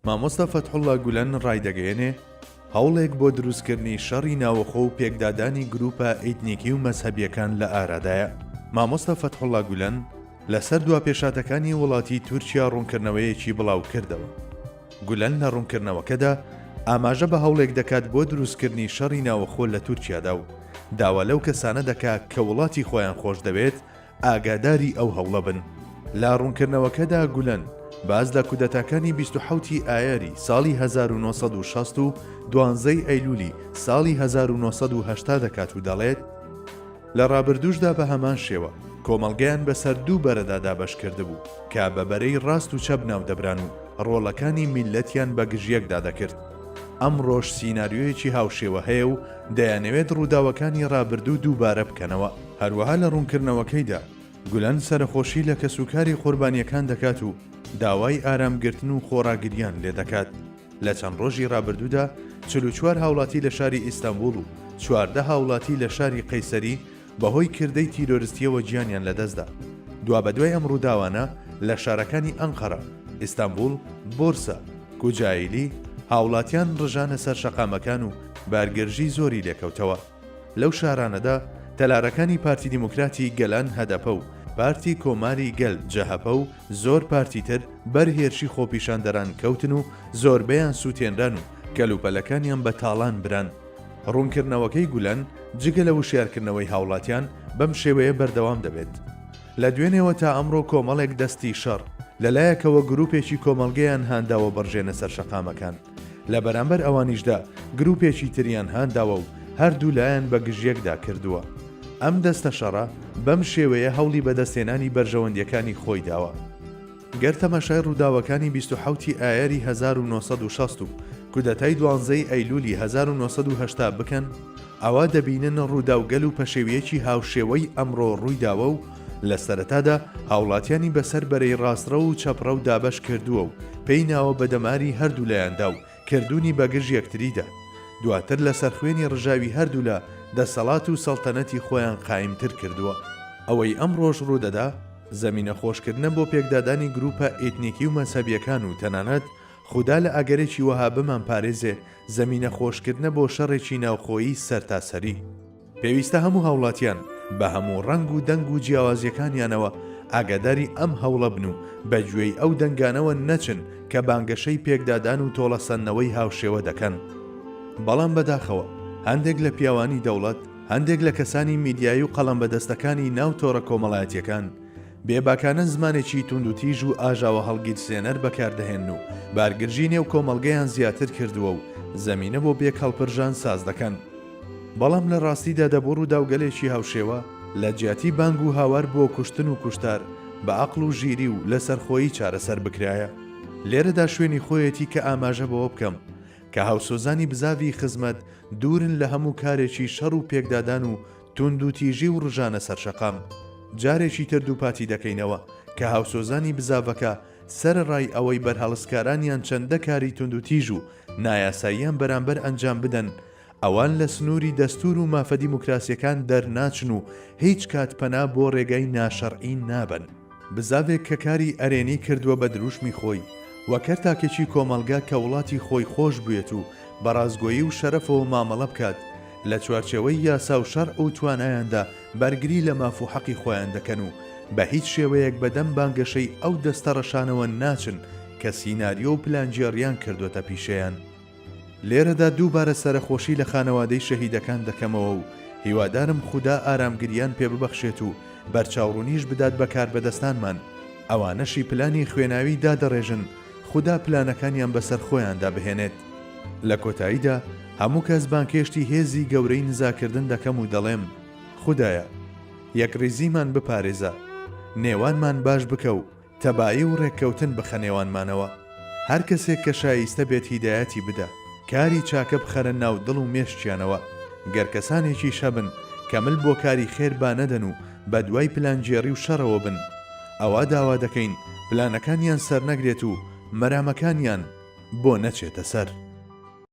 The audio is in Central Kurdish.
مامۆستا فەتحوڵڵا گولەن ڕایدەگەیەنێ، هەوڵێک بۆ دروستکردنی شەڕی ناوەخۆ و پێکدادانی گرووپە ئیتنیکی و مەزهەبییەکان لە ئارادایە. مامۆستا فەتحوڵڵا گولەن لەسەر دواپێشهاتەکانی وڵاتی تورکیا ڕوونکردنەوەیەکی بڵاوکردەوە. گولەن لە ڕوونکردنەوەکەدا ئاماژە بە هەوڵێک دەکات بۆ دروستکردنی شەڕی ناوەخۆ لە تورکیادا و داوا لەو کەسانە دەکا کە وڵاتی خۆیان خۆشدەوێت ئاگاداری ئەو هەوڵە بن. لە ڕوونکردنەوەکەدا گولەن باس لە کودەتاکانی 27 ی ئایاری ساڵی 1960 و دوانزەی ئەیلولی ساڵی 1980 دەکات و دەڵێت، لە ڕابردووشدا بە هەمان شێوە کۆمەڵگەیان بەسەر دوو بەرەدا دابەش کردبوو کە بە بەرەی ڕاست و چەپ ناودەبران و ڕۆڵەکانی میللەتیان بە گژیەکدا دەکرد. ئەمڕۆش سیناریۆیەکی هاوشێوە هەیە و دەیانەوێت ڕووداوەکانی ڕابردوو دووبارە بکەنەوە. هەروەها لە ڕوونکردنەوەکەیدا گولەن سەرەخۆشی لە کەسوکاری قوربانییەکان دەکات و داوای ئارامگرتن و خۆڕاگرییان لێدەکات. لە چەند ڕۆژی ڕابردوودا 44 هاوڵاتی لە شاری ئیستەنبوڵ و 14 هاوڵاتی لە شاری قەیسەری بەهۆی کردەی تیرۆرستییەوە گیانیان لەدەستدا. دوابەدوای ئەم ڕووداوانە لە شارەکانی ئەنقەرە، ئیستەنبوڵ، بۆرسە، کوجایلی هاوڵاتیان ڕژانە سەر شەقامەکان و بارگرژی زۆری لێکەوتەوە. لەو شارانەدا تەلارەکانی پارتی دیموکراتی گەلان هەدەپە و پارتی کۆماری گەل جەهەپە و زۆر پارتی تر بەر هێرشی خۆپیشاندەران کەوتن و زۆربەیان سووتێنران و کەلوپەلەکانیان بە تاڵان بران. ڕوونکردنەوەکەی گولەن جگە لە وشیارکردنەوەی هاوڵاتیان بەم شێوەیە بەردەوام دەبێت. لە دوێنێوە تا ئەمڕۆ کۆمەڵێک دەستی شەڕ لە لایەکەوە گروپێکی کۆمەڵگەیان هانداوە بڕژێنە سەر شەقامەکان، لە بەرامبەر ئەوانیشدا گروپێکی تریان هانداوە و هەردوولایان بە گژیەکدا کردووە. ئەم دەستە شەڕە بەم شێوەیە هەوڵی بەدەستهێنانی بەرژەوەندیەکانی خۆی داوە. گەر تەماشای ڕووداوەکانی 27 ی ئایاری 1960 و کودەتای دوانزەی ئەیلولی 1980 بکەن، ئەوا دەبینن ڕووداوگەل و پەشێوییەکی هاوشێوەی ئەمڕۆ ڕوویداوە و لە سەرەتادا هاوڵاتیانی بەسەر بەرەی ڕاستڕەو و چەپڕەو دابەش کردووە و پێی ناوە بە دەماری هەردوولایاندا و کردوونی بە گژ یەکتریدا. دواتر لەسەر خوێنی ڕژاوی هەردوولا دەسەڵات و سەڵتەنەتی خۆیان قایمتر کردووە. ئەوەی ئەمڕۆش ڕوودەدا زەمینە خۆشکردنە بۆ پێکدادانی گرووپە ئیتنیکی و مەزهەبییەکان و تەنانەت خودا لە ئەگەرێکی وەها بمانپارێزێ زەمینە خۆشکردنە بۆ شەڕێکی ناوخۆیی سەرتاسەری. پێویستە هەموو هاوڵاتیان بە هەموو ڕەنگ و دەنگ و جیاوازیەکانیانەوە ئاگاداری ئەم هەوڵە بن و بە گوێی ئەو دەنگانەوە نەچن کە بانگەشەی پێکدادان و تۆڵەسەندنەوەی هاوشێوە دەکەن. بەڵام بەداخەوە هەندێک لە پیاوانی دەوڵەت، هەندێک لە کەسانی میدیایی و قەڵەمبەدەستەکانی ناو تۆڕە کۆمەڵایەتیەکان، بێباکانە زمانێکی توندوتیژ و ئاژاوە هەڵگیرسێنەر بەکاردەهێنن و بارگرژی نێو کۆمەڵگەیان زیاتر کردووە و زەمینە بۆ پێکهەڵپرژان ساز دەکەن. بەڵام لە ڕاستیدا دەبوو ڕووداوگەلێکی هاوشێوە لە جیاتی بانگ و هاوار بۆ کوشتن و کوشتار بە عەقڵ و ژیری و لەسەرخۆیی چارەسەر بکرایە. لێرەدا شوێنی خۆیەتی کە ئاماژە بەوە بکەم کە هاوسۆزانی بزاڤی خزمەت دوورن لە هەموو کارێکی شەڕ و پێکدادان و توندوتیژی و ڕژانە سەر شەقام. جارێکی تر دووپاتی دەکەینەوە کە هاوسۆزانی بزاڤەکە سەرەڕای ئەوەی بەرهەڵستکارانیان چەندە کاری توندوتیژ و نایاساییان بەرامبەر ئەنجام بدەن ئەوان لە سنووری دەستوور و مافە دیموکراسیەکان دەرناچن و هیچ کات پەنا بۆ ڕێگای ناشەرعی نابەن. بزاڤێک کە کاری ئەرێنی کردووە بە دروشمی خۆی، وەک هەر تاکێکی کۆمەڵگە کە وڵاتی خۆی خۆش بوێت و بە ڕاستگۆیی و شەرەفەوە مامەڵە بکات، لە چوارچێوەی یاسا و شەرع و توانایاندا بەرگری لە ماف و حەقی خۆیان دەکەن و بە هیچ شێوەیەک بە دەم بانگەشەی ئەو دەستە ڕەشانەوە ناچن کە سیناریۆ و پلانگێڕیان کردۆتە پیشەیان. لێرەدا دووبارە سەرەخۆشی لە خانەوادەی شەهیدەکان دەکەمەوە و هیوادارم خودا ئارامگریان پێ ببەخشێت و بەرچاوڕوونیش بدات بە کاربەدەستانمان، ئەوانەشی پلانی خوێناوی دادەڕێژن خودا پلانەکانیان بەسەر خۆیاندا بهێنێت. لە کۆتاییدا هەموو کەس بانگهێشتی هێزی گەورەی نزاکردن دەکەم و دەڵێم، خودایە یەکڕیزیمان بپارێزە، نێوانمان باش بکە و تەبایی و ڕێککەوتن بخە نێوانمانەوە. هەر کەسێک کە شایستە بێت هیدایەتی بدە، کاری چاکە بخەرە ناو دڵ و مێشکیانەوە، گەر کەسانێکیش هەبن کە مل بۆ کاری خێر با نەدەن و بە دوای پلانگێڕی و شەڕەوە بن، ئەوا داوا دەکەین پلانەکانیان سەرنەگرێت و مەرامەکانیان بۆ نەچێتە سەر.